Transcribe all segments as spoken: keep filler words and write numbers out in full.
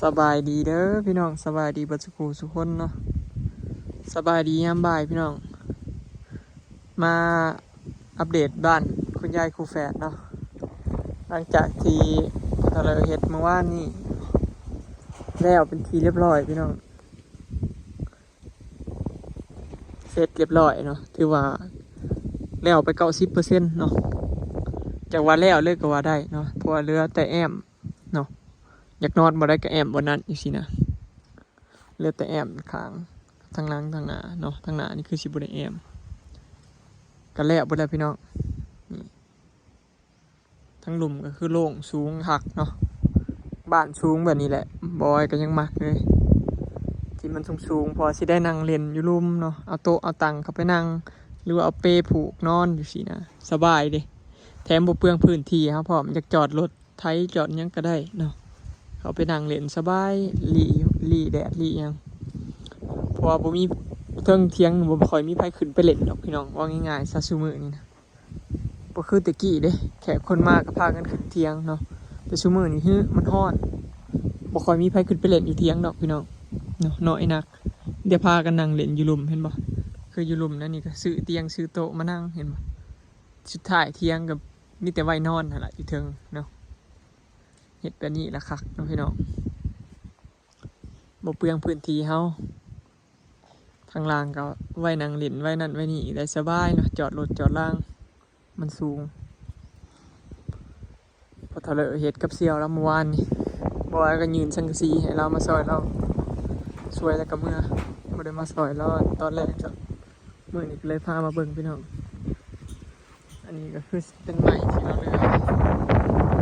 สบายดีเด้อพี่น้อง สบายดีเบิดสุขสุคนเนาะ สบายดียามบ่ายพี่น้อง มาอัปเดตบ้านคุณยายคู่แฝดเนาะ หลังจากที่ทะเลเฮ็ดเมื่อวานนี้ แล้วเป็นที่เรียบร้อยพี่น้อง เสร็จเรียบร้อยเนาะ ถือว่าแล้วไปเก้าสิบเปอร์เซ็นต์เนาะ จากว่าแล้วเลยก็ว่าได้เนาะ เพราะว่าเหลือแต่แอมเนาะ อยากนอนบ่ได้ก็แอมบ่นั่นจังซี้นะ เหลือแต่แอมข้าง ทางหลังทางหน้าเนาะ ทางหน้านี่คือสิบ่ได้แอม ก็แล้วเบิดแล้วพี่น้อง นี่ ทั้งลุ่มก็คือโล่งสูงคักเนาะ บ้านสูงแบบนี้แหละ บอยก็ยังมักเลย ที่มันสูงๆ เพราะสิได้นั่งเล่นอยู่ลุ่มเนาะ เอาโต๊ะเอาตังเข้าไปนั่ง หรือว่าเอาเปผูกนอนอยู่ซี้นะ สบายเด้ แถมบ่เปลืองพื้นที่เฮาพร้อม อยากจอดรถไถจอดหยังก็ได้เนาะ เข้าไปนั่งเล่นสบาย หลีหลีแดดหลีหยัง เพราะว่าบ่มี เทิงเถียงบ่ค่อยมีไผขึ้นไปเล่นดอกพี่น้อง เว้าง่ายๆซะซุมื้อนี้นะ บ่คือแต่กี้เด้ แขกคนมาก็พากันขึ้นเถียงเนาะ แต่ซุมื้อนี้ ฮือ มันร้อน บ่ค่อยมีไผขึ้นไปเล่นอยู่เถียงดอกพี่น้องเนาะ น้อยนัก เดี๋ยวพากันนั่งเล่นอยู่ลุ่ม เห็นบ่ คืออยู่ลุ่มนั่นนี่ก็ซื้อเตียงซื้อโต๊ะมานั่ง เห็นบ่ สุดท้ายเถียงก็มีแต่ไว้นอนหั่นล่ะอยู่เทิงเนาะ เฮ็ดแบบนี้ล่ะคักเนาะพี่น้อง บ่เปลืองพื้นที่เฮา ทางล่างก็ไว้นั่งเล่น ไว้นั่นไว้นี่ได้สบายเนาะ จอดรถจอดล่าง มันสูง พอเฒ่าเลาะเฮ็ดกับเสี่ยวลาวเมื่อวานนี้ บอยก็ยื่นสังกะสีให้ลาวมาซอยลาว ซวยแล้วก็เมือ บ่ได้มาซอยลาวตอนแรกจ้ะ มื้อนี้ก็เลยพามาเบิ่งพี่น้อง อันนี้ก็คือเป็นไม้ที่ลาวเลือก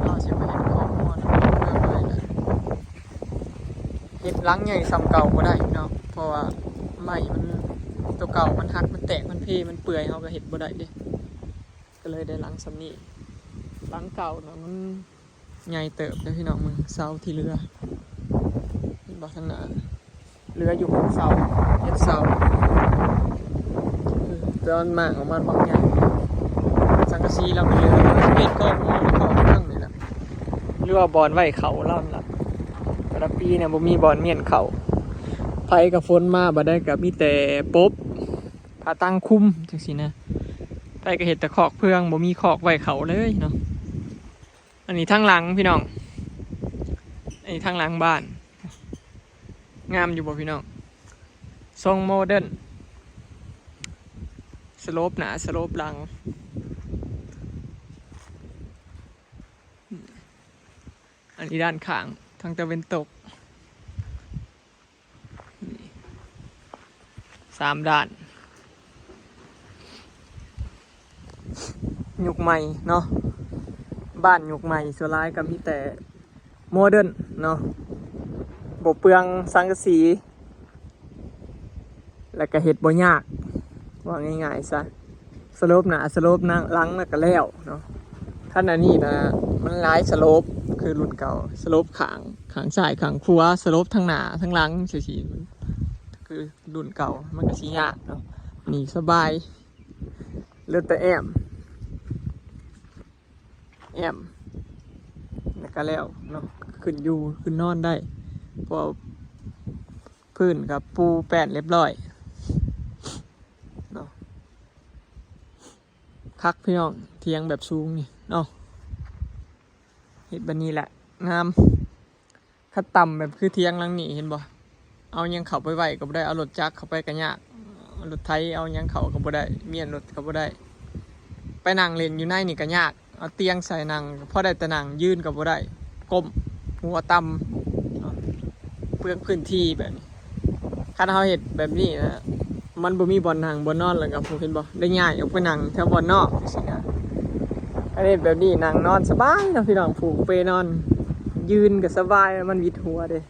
ลาวสิมาเฮ็ดคอกงัวเนาะ เลือกไม้นะ เฮ็ดหลังใหญ่ส่ำเก่าบ่ได้เนาะ เพราะว่าไม้มัน ตัวเก่ามันหัก มันแตก มันเพ มันเปื่อย เฮาก็เฮ็ดบ่ได้เด้ ก็เลยได้หลังส่ำนี้ หลังเก่าน่ะมันใหญ่เติบเด้อพี่น้อง มึง เสาที่เหลือ เห็นบ่ทางหน้า เหลืออยู่หกเสา เจ็ดเสา เออ แต่มันมากออกมาบักใหญ่ สังกะสีลาวก็เหลือสิบเอ็ดกอง กองเครื่องนี่แหละ หรือว่าบ่อนไว้เข้าลาวนั่นล่ะ แต่ละปีเนี่ยบ่มีบ่อนเมียนเข้า ไผก็ฝนมาบัดใดก็มีแต่ปบ ผ้าตังคลุมจังซี้นะ ไผก็เฮ็ดแต่คอกเฟือง บ่มีคอกไว้เข้าเลยเนาะ อันนี้ทางหลังพี่น้อง อันนี้ทางหลังบ้าน งามอยู่บ่พี่น้อง ทรงโมเดิร์น สโลปหน้า สโลปหลัง อันนี้ด้านข้าง ทางตะเวนตก สามด้าน ยุคใหม่เนาะ บ้านยุคใหม่ส่วนหลายก็มีแต่โมเดิร์นเนาะ บ่เปลืองสังกะสี แล้วก็เฮ็ดบ่ยาก ว่าง่ายๆซะ สโลปหน้า สโลปหลัง แล้วก็แล้วเนาะ คันอันนี้นะ มันหลายสโลป คือรุ่นเก่า สโลปข้าง ข้างซ้าย ข้างขวา สโลปทางหน้า ทางหลังจังซี้ คือรุ่นเก่า มันก็สิยากเนาะ นี่สบาย เหลือแต่แอม แอม แล้วก็แล้วเนาะ ขึ้นอยู่ ขึ้นนอนได้ เพราะพื้นก็ปูแป้นเรียบร้อยเนาะ คักพี่น้อง เถียงแบบสูงนี่เนาะ เฮ็ดแบบนี้แหละ งาม คันต่ำแบบคือเถียงหลังนี้ เห็นบ่ เอาหยังเข้าไปไว้ก็บ่ได้ เอารถจักรเข้าไปก็ยาก เอารถไถ เอาหยังเข้าก็บ่ได้ เมียนรถก็บ่ได้ ไปนั่งเล่นอยู่ในนี่ก็ยาก เอาเตียงใส่นั่ง พอได้แต่นั่ง ยืนก็บ่ได้ ก้ม หัวต่ำ เปลืองพื้นที่แบบนี้ คันเฮาเฮ็ดแบบนี้นะ มันบ่มีบ่อนนั่งบ่อนนอน แล้วก็ ผู้เห็นบ่ ได้ย้ายออกไปนั่งแถวบ่อนนอกจังซี้นะ อันนี้แบบนี้นั่งนอนสบายเนาะพี่น้อง ผูกเปนอน ยืนก็สบาย มันหวิดหัวเด้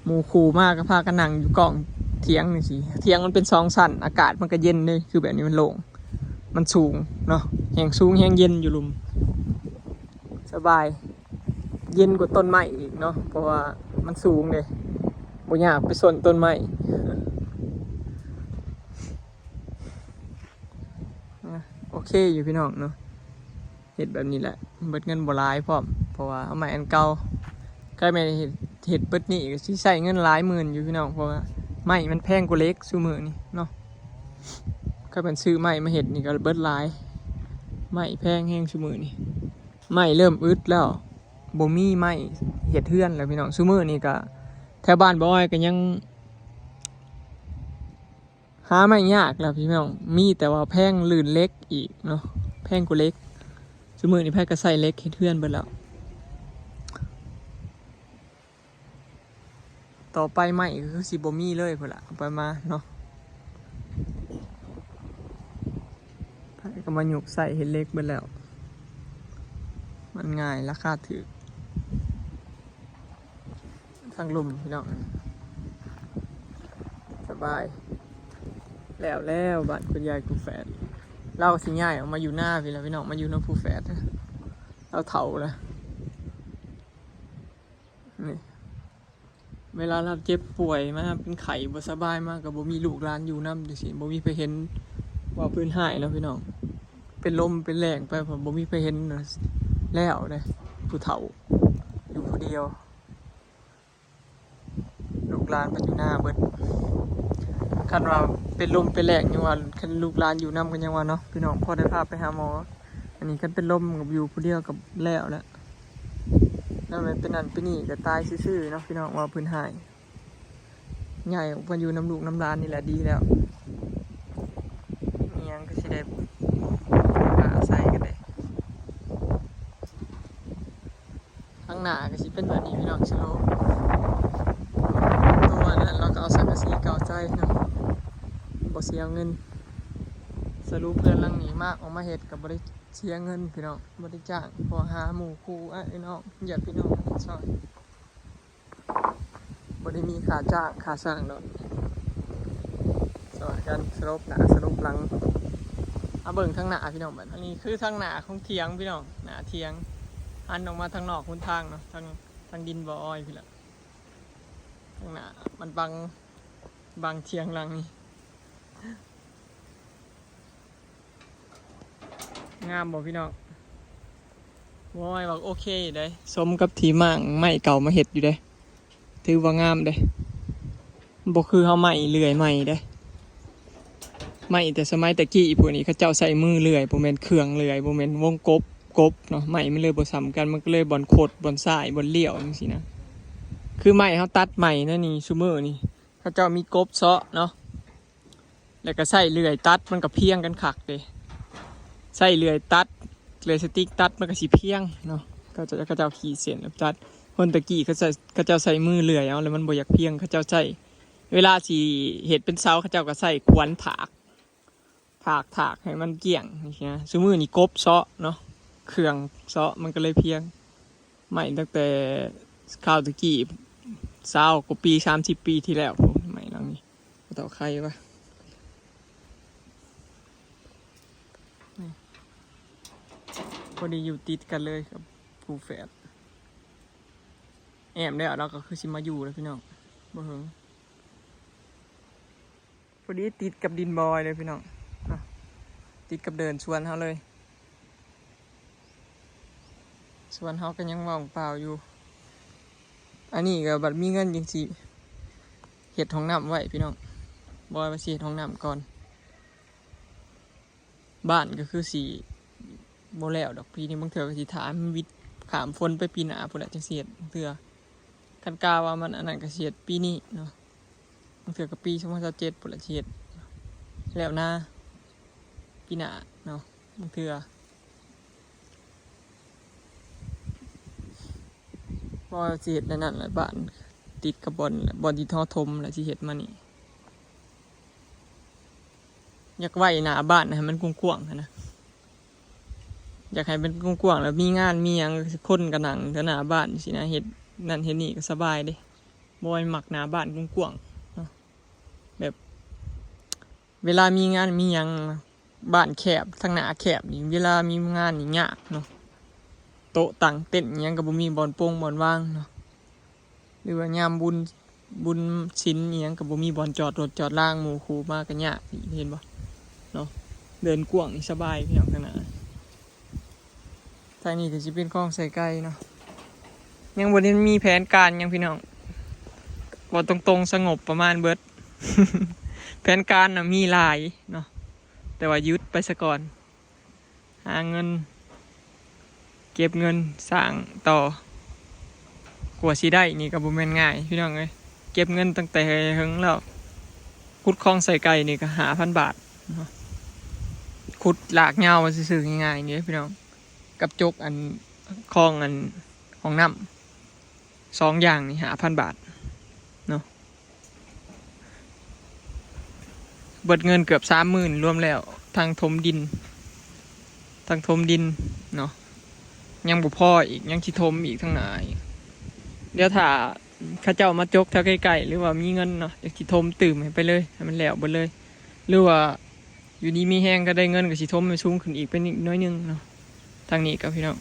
หมู่คู่มาก็พากันนั่งอยู่กองเถียงจังซี้ เถียงมันเป็นสองชั้น อากาศมันก็เย็นเด้ คือแบบนี้มันโล่ง มันสูงเนาะ แฮงสูงแฮงเย็นอยู่ลุ่ม สบาย เย็นกว่าต้นไม้อีกเนาะ เพราะว่ามันสูงเด้ บ่อยากไปส้นต้นไม้ อ่ะ โอเคอยู่พี่น้องเนาะ เฮ็ดแบบนี้แหละ เบิดเงินบ่หลายพร้อม เพราะว่าเอาไม้อันเก่า กลายเป็นเฮ็ด เฮ็ดเบิดนี่ก็สิใช้เงินหลายหมื่นอยู่พี่น้อง เพราะว่าไม้มันแพงกว่าเหล็กซุมื้อนี้เนาะ ก็เป็นซื้อไม้มาเฮ็ดนี่ก็เบิดหลาย ไม้แพงแฮงซุมื้อนี้ ไม้เริ่มอึดแล้ว บ่มีไม้เฮ็ดเฮือนแล้วพี่น้อง ซุมื้อนี้ก็แถวบ้านบ่ออยก็ยัง หาไม้ยากแล้วพี่น้อง มีแต่ว่าแพงลื่นเหล็กอีกเนาะ แพงกว่าเหล็ก ซุมื้อนี้ไผก็ใช้เหล็กเฮ็ดเฮือนเบิดแล้ว ต่อไปไม้ก็คือสิบ่มีเลยพุ้นล่ะ เอาไปมาเนาะ ไผก็มาหยุกใช้เฮ็ดเหล็กเบิดแล้ว มันง่าย ราคาถูก ทางลุ่มพี่น้อง สบาย แล้ว แล้วบ้านคุณยายกูแฝด ลาวสิย้ายออกมาอยู่นาพี้แล้วพี่น้อง มาอยู่นำผู้แฝด ลาวเฒ่าแล้ว นี่ เวลาลาวเจ็บป่วยมาเป็นไข้บ่สบายมาก็บ่มีลูกหลานอยู่นำจั่งซี้ บ่มีไผเห็น เว้าพื้นฮ้ายเนาะพี่น้อง เป็นลมเป็นแล้งไป บ่มีไผเห็น แล้วเด้ ผู้เฒ่า อยู่ผู้เดียว ลูกหลานเพิ่นอยู่นาเบิด คันว่าเป็นลมเป็นแล้งยังว่า คันลูกหลานอยู่นำก็ยังว่าเนาะพี่น้อง พอได้พาไปหาหมอ อันนี้คันเป็นลมก็อยู่ผู้เดียวก็แล้วแหละ แล้วมันเป็นนั่นเป็นนี่ก็ตายซื่อๆเนาะพี่น้อง เว้าพื้นฮ้าย ย้ายออกมาอยู่นำลูกนำหลานนี่แหละดีแล้ว อิหยังก็สิได้ปลูกปลูกอาศัยกันได้ ข้างหน้าก็สิเป็นแบบนี้พี่น้อง สโลป ตัวนั้นเราก็เอาสังกะสีเก่าใส่เนาะ บ่เสียเงิน สรุปเฮือนหลังนี้มากออกมาเฮ็ดก็บ่ได้เสียเงินพี่น้อง บ่ได้จ้าง เพราะหาหมู่คู่อ้ายน้อง ญาติพี่น้องซอย บ่ได้มีค่าจ้างค่าสร้างดอก ซอยกันสโลปหน้าสโลปหลัง มาเบิ่งทางหน้าพี่น้องบัด อันนี้คือทางหน้าของเถียงพี่น้อง หน้าเถียง หันออกมาทางนอกหนทางเนาะ ทาง ทางดินบ่ออยพี้ละ ทางหน้ามันบัง บังเถียงหลังนี่ งามบ่พี่น้อง บ่ออยว่าโอเคเด้ สมกับที่มางไม้เก่ามาเฮ็ดอยู่เด้ ถือว่างามเด้ บ่คือเฮาไม้เลื่อยใหม่เด้ ไม้แต่สมัยแต่กี้พู้นนี่ เขาเจ้าใช้มือเลื่อย บ่แม่นเครื่องเลื่อย บ่แม่นวงกบ กบเนาะ ไม้มันเลยบ่ส่ำกัน มันก็เลยบ่อนขด บ่อนสาย บ่อนเลี้ยวจั่งซี้นะ คือไม้เฮาตัดใหม่นั่นนี่ ซุมื้อนี่ เขาเจ้ามีกบเซาะเนาะ แล้วก็ใช้เลื่อยตัด มันก็เพียงกันคักเด้ ใช้เลื่อยตัด เลื่อยสติ๊กตัด มันก็สิเพียงเนาะ เขาเจ้า เขาเจ้าขีดเส้นตัด คนแต่กี้เขาใช้ เขาเจ้าใช้มือเลื่อยเอา แล้วมันบ่อยากเพียง เขาเจ้าใช้ เวลาสิเฮ็ดเป็นเสา เขาเจ้าก็ใช้ขวานถาก ถาก ถากให้มันเกลี้ยงจั่งซี้นะ ซุมื้อนี่กบเซาะเนาะ เครื่องเซาะ มันก็เลยเพียง ไม้ตั้งแต่คราวตะกี้ ซาวกว่าปี สามสิบปีที่แล้วพู้น ไม้หลังนี้ บ่เฒ่าไคว่ะ นี่ พอดีอยู่ติดกันเลยกับผู้แฝด แอมแล้ว เราก็คือสิมาอยู่แล้วพี่น้อง บ่เหิง พอดีติดกับดินบ่ออยเลยพี่น้อง อ่ะ ติดกับเดินสวนเฮาเลย สวนเฮาก็ยังว่างเปล่าอยู่ อันนี้ก็บัดมีเงินจั่งสิเฮ็ดห้องน้ำไว้พี่น้อง บ่ออยว่าสิเฮ็ดห้องน้ำก่อน บ้านก็คือสิบ่แล้วดอก ปีนี้บางเทื่อก็สิถ่าให้มันวิดข้ามฝนไปปีหน้าพู้นแหละจั่งสิเฮ็ด บางเทื่อ คันกะว่ามันอันนั้นก็สิเฮ็ดปีนี้เนาะ บางเทื่อก็ปีสองพันยี่สิบเจ็ดพู้นแหละสิเฮ็ด แล้วนาปีหน้าเนาะ บางเทื่อ เพราะว่าสิเฮ็ดในนั้นแหละ บ้านติดกับบ่อนแหละ บ่อนที่เฮาถมแหละสิเฮ็ดมานี่ อยากไว้หน้าบ้านให้มันกว้างๆหั้นนะ อยากให้มันกว้างๆ แล้วมีงานมีหยัง คนก็นั่งแถวหน้าบ้านจั่งซี้นะ เฮ็ดนั่นเฮ็ดนี่ก็สบายเด้ บ่มักหน้าบ้านกว้างๆเนาะ แบบ เวลามีงานมีหยัง บ้านแคบ ทางหน้าแคบนี่ เวลามีงานนี่ยากเนาะ โต๊ะตั้งเต็นท์อิหยังก็บ่มีบ่อนโป่งบ่อนวางเนาะ หรือว่ายามบุญ บุญศีลอิหยังก็บ่มีบ่อนจอดรถจอดลา หมู่คู่มาก็ยาก เห็นบ่เนาะ เดินกว้างนี่สบายพี่น้อง ทางหน้า ทางนี้ก็สิเป็นคลองไส้ไก่เนาะ ยังบ่ได้มีแผนการหยังพี่น้อง เว้าตรงๆ สงบประมาณเบิด แผนการน่ะมีหลายเนาะ แต่ว่าหยุดไปซะก่อน หาเงิน เก็บเงินสร้างต่อ กว่าสิได้นี่ก็บ่แม่นง่ายพี่น้องเอ้ย เก็บเงินตั้งแต่เฮิงแล้ว ขุดคลองใส่ไก่นี่ก็ห้าพันบาทเนาะ ขุดลากยาวซื่อๆ ง่ายๆ นี่เด้อพี่น้อง กับจกอันคลองอันห้องน้ำ สองอย่างนี่ห้าพันบาทเนาะ เบิดเงินเกือบสามหมื่นรวมแล้ว ทั้งถมดิน ทั้งถมดินเนาะ ยังบ่พออีก ยังสิถมอีกทั้งหลาย เดี๋ยวถ้าเขาเจ้ามาจกแถวใกล้ๆ หรือว่ามีเงินเนาะ อยากสิถมตื่มให้ไปเลย ให้มันแล้วเบิดเลย หรือว่าอยู่ดีมีแฮงก็ได้เงินก็สิถมให้สูงขึ้นอีกเป็นอีกหน้อยหนึ่งเนาะ ทางนี้ก็พี่น้อง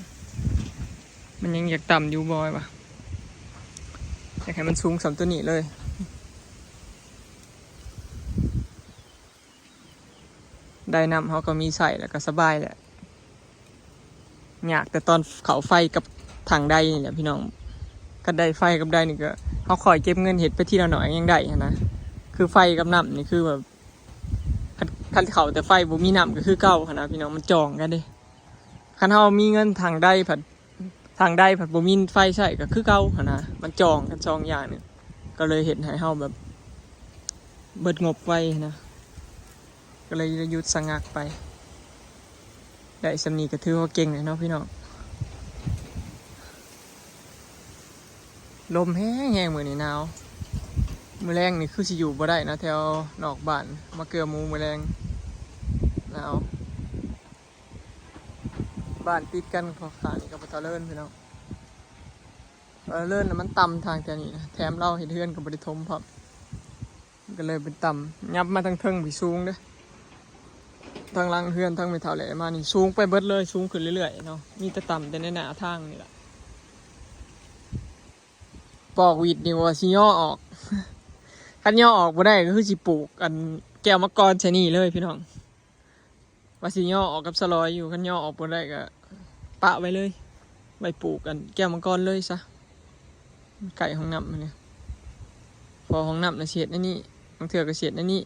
มันยังอยากต่ำอยู่บ่อยวะ อยากให้มันสูงส่ำตัวนี้เลย ได้น้ำเขาก็มีใส่แล้วก็สบายแหละ ยากแต่ตอนเขาไฟกับทางใดนี่แหละพี่น้อง ก็ได้ไฟกับได้นี่ก็เขาคอยเก็บเงินเฮ็ดไปทีละหน่อยยังได้หั้นนะ คือไฟกับน้ำนี่คือแบบ คัน คันเขาแต่ไฟบ่มีน้ำก็คือเก่าหั้นนะพี่น้อง มันจ่องกันเด้ คันเฮามีเงินทางใดผัด ทางใดผัดบ่มีไฟใช้ก็คือเก่าหั้นนะ มันจ่องกันสองอย่างนี่ ก็เลยเฮ็ดให้เฮาแบบ เบิดงบไวหั้นนะ ก็เลยหยุดสะงักไป ได้ส่ำนี้ก็ถือว่าเก่งแล้วเนาะพี่น้อง ลมแฮงๆ มื้อนี้หนาว มื้อแลงนี่คือสิอยู่บ่ได้นะ แถวนอกบ้าน มาเกือหมู่มื้อแลง หนาว บ้านติดกัน พอข้างนี่ก็บ่เท่าเลินพี่น้อง เออ เลินน่ะมันต่ำทางแถวนี้นะ แถมเราเฮ็ดเฮือนก็บ่ได้ถมพร้อม ก็เลยเป็นต่ำ ยับมาทางเทิงไปสูงเด้อ ทางหลังเฮือนทางแม่เฒ่าแหล่มานี่สูงไปเบิดเลย สูงขึ้นเรื่อยๆ เนาะ มีแต่ต่ำแต่ในหน้าทางนี่แหละ ปอกหวีดนี่ว่าสิย่อออก คันย่อออกบ่ได้ก็คือสิปลูกอันแก้วมังกรใส่นี่เลยพี่น้อง ว่าสิย่อออกกับสลอยอยู่ คันย่อออกบ่ได้ก็ปะไว้เลย ไว้ปลูกอันแก้วมังกรเลยซะ ใกล้ห้องน้ำนี่ พอห้องน้ำน่ะสิเฮ็ดในนี่ บางเทื่อก็สิเฮ็ดในนี่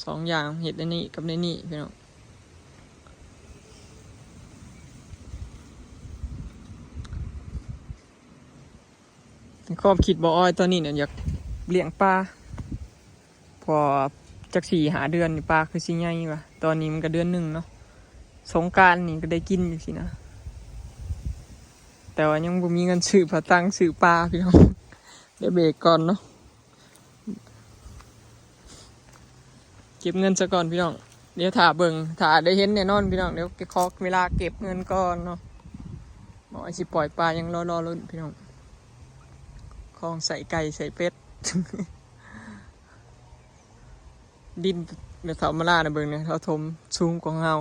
สองอย่าง เฮ็ดในนี่กับในนี่พี่น้อง ความคิดบ่ออยตอนนี้เนี่ยอยากเลี้ยงปลา เพอจักสี่ห้าเดือนนี่ปลาคือสิใหญ่วะ ตอนนี้มันก็เดือนหนึ่งเนาะ สงกรานต์นี่ก็ได้กินอยู่สินะ แต่ว่ายังบ่มีเงินซื้อผาตังซื้อปลาพี่น้อง เดี๋ยวเบรกก่อนเนาะ เก็บเงินซะก่อนพี่น้อง เดี๋ยวถ้าเบิ่ง ถ้าได้เห็นแน่นอนพี่น้อง เดี๋ยวขอเวลาเก็บเงินก่อนเนาะ บ่ว่าสิปล่อยปลายังรอๆลุ้นพี่น้อง คลองใส่ไก่ใส่เป็ด ดินเดี๋ยวเฒ่ามาล่านะเบิ่งเนี่ย เราถมสูงกว่าของเฮา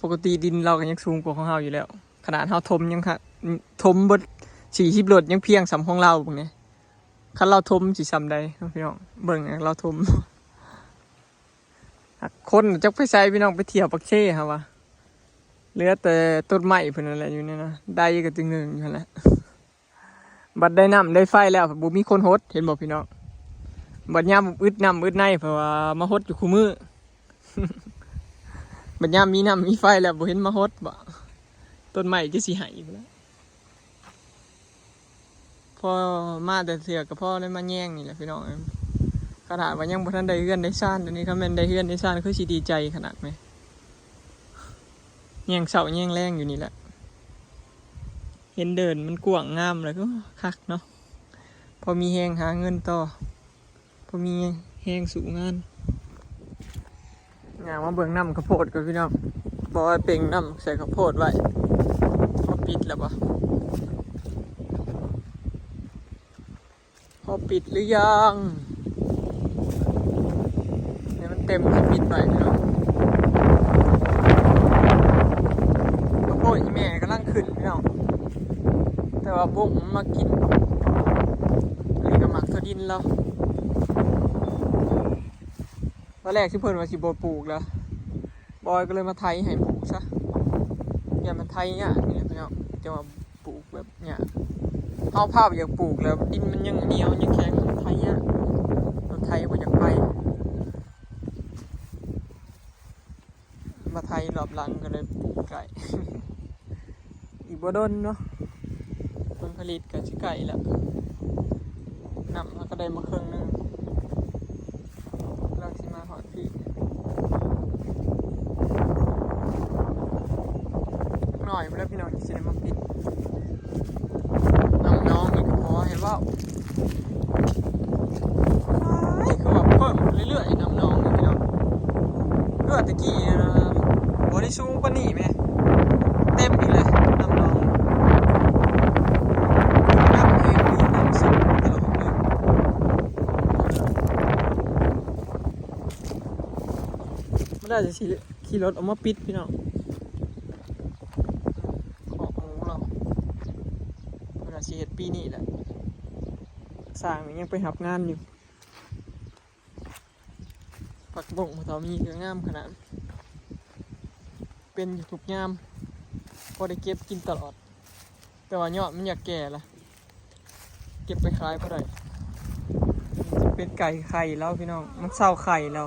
ปกติดินเราก็ยังสูงกว่าของเฮาอยู่แล้ว ขนาดเฮาถมยังค่ะ ถมเบิดสี่สิบรถยังเพียงส่ำของเราเบิ่งเนี่ย คันเราถมสิส่ำใดเนาะพี่น้อง เบิ่งเนี่ยเราถม คนจักไปไสพี่น้อง ไปเที่ยวปากเซเฮาวะ เหลือแต่ต้นไม้เพิ่นนั่นแหละอยู่เนี่ยนะ ได้ก็ตึงหนึ่งอยู่หั่นแหละ บัดได้น้ำได้ไฟแล้วบ่มีคนหด เห็นบ่พี่น้อง บัดยามอึดน้ำอึดใน เพราะว่ามาหดอยู่คู่มื้อ บัดยามมีน้ำมีไฟแล้วบ่เห็นมาหดบ่ ต้นไม้จะสิไหายพู้นแหละ พอมาแต่เทื่อก็พอได้มาแย่งนี่แหละพี่น้องเอ้ย ขนาดว่ายังบ่ทันได้เฮือนได้ซาน เดี๋ยวนี้คันแม่นได้เฮือนได้ซานคือสิดีใจขนาดไหน แย่งเช้าแย่งแลงอยู่นี่แหละ เห็นเดินมันกว้างงามแล้วก็คักเนาะ พอมีแฮงหาเงินต่อ พอมีแฮงสู้งาน ย่างมาเบิ่งน้ำข้าวโพดก่อนพี่น้อง บอกว่าเป่งน้ำใส่ข้าวโพดไว้ เขาปิดแล้วบ่ เขาปิดหรือยัง เนี่ยมันเต็มแล้ว ปิดไว้พี่น้อง ข้าวโพดอีแม่กำลังขึ้นพี่น้อง แต่ว่าบุ้งมันมากิน อันนี้ก็หมากถั่วดินเรา ตอนแรกที่เพิ่นว่าสิบ่ปลูกแล้ว บอยก็เลยมาไถให้ปลูกซะ อย่ามันไถยากนี่แหละพี่น้อง แต่ว่า เอาเผาอยากปลูกแล้ว ดินมันยังเหนียวยังแข็ง ไถยาก รถไถบ่อยากไป มาไถรอบหลังก็เลยปลูกไก่ อีกบ่ดนเนาะ ผลผลิตก็สิไก่ละ น้ำมันก็ได้มาครึ่งหนึ่ง กำลังสิมาหอดพี่ หน่อยมาแล้วพี่น้องสิได้มาปิด น้ำน้องนี่ก็พอให้เว้า อ้าย คือว่าเพิ่มเรื่อยๆ น้ำน้องนี่พี่น้อง เพื่อตะกี้นะ บ่ได้สูงปานนี้แม่ เต็มอีกเลย น้ำน้อง น้ำแห้งดี น้ำสูงตลอดเลย มันน่าจะสิขี่รถออกมาปิดพี่น้อง ขอโอ้เรา เวลาสิเฮ็ดปีนี้แหละ สร้างนี่ยังไปรับงานอยู่ ผักบงเฒ่ามีก็งามขนาด เป็นอยู่ทุกยาม พอได้เก็บกินตลอด แต่ว่ายอดมันอยากแก่ละ เก็บไปขายบ่ได้ เป็นไก่ไข่แล้วพี่น้อง มันเศร้าไข่แล้ว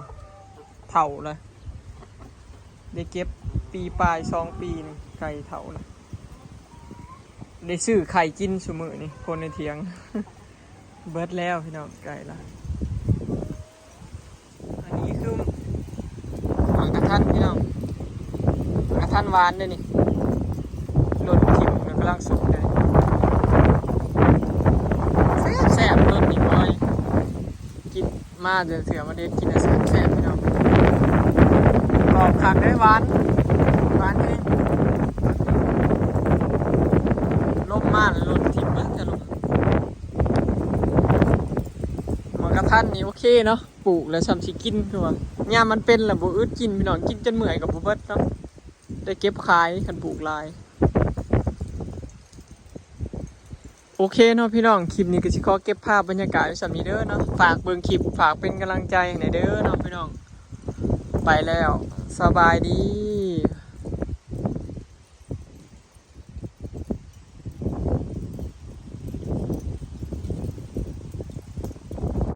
เฒ่าเลย ได้เก็บปีปลายสองปีนี่ ไก่เฒ่าเลย ได้ซื้อไข่กินซุมื้อนี่ คนในเถียง เบิดแล้วพี่น้อง ไก่ละ อันนี้คือหมากกระทันพี่น้อง หมากกระทันหวานเด้อนี่ หล่นทิ่มแล้วกำลังสุกเลย แซ่บๆ หล่นนิดหน่อย กินมาเดือนเถื่อมาเด็ดกินแล้วแซ่บๆ พี่น้อง กรอบคักเด้อ หวาน หวานแฮง ลมมาแล้วหล่นทิ่มเบิดแต่ลม หมากกระทันนี่โอเคเนาะ ปลูกแล้วส่ำสิกินคือว่ายามมันเป็นแล้วบ่อึดกินพี่น้อง กินจนเมื่อยก็บ่เบิดเนาะ ได้เก็บขายคันปลูกหลาย โอเคเนาะพี่น้อง คลิปนี้ก็สิขอเก็บภาพบรรยากาศไว้ส่ำนี้เด้อเนาะ ฝากเบิ่งคลิป ฝากเป็นกำลังใจให้หน่อยเด้อเนาะพี่น้อง ไปแล้ว สบายดี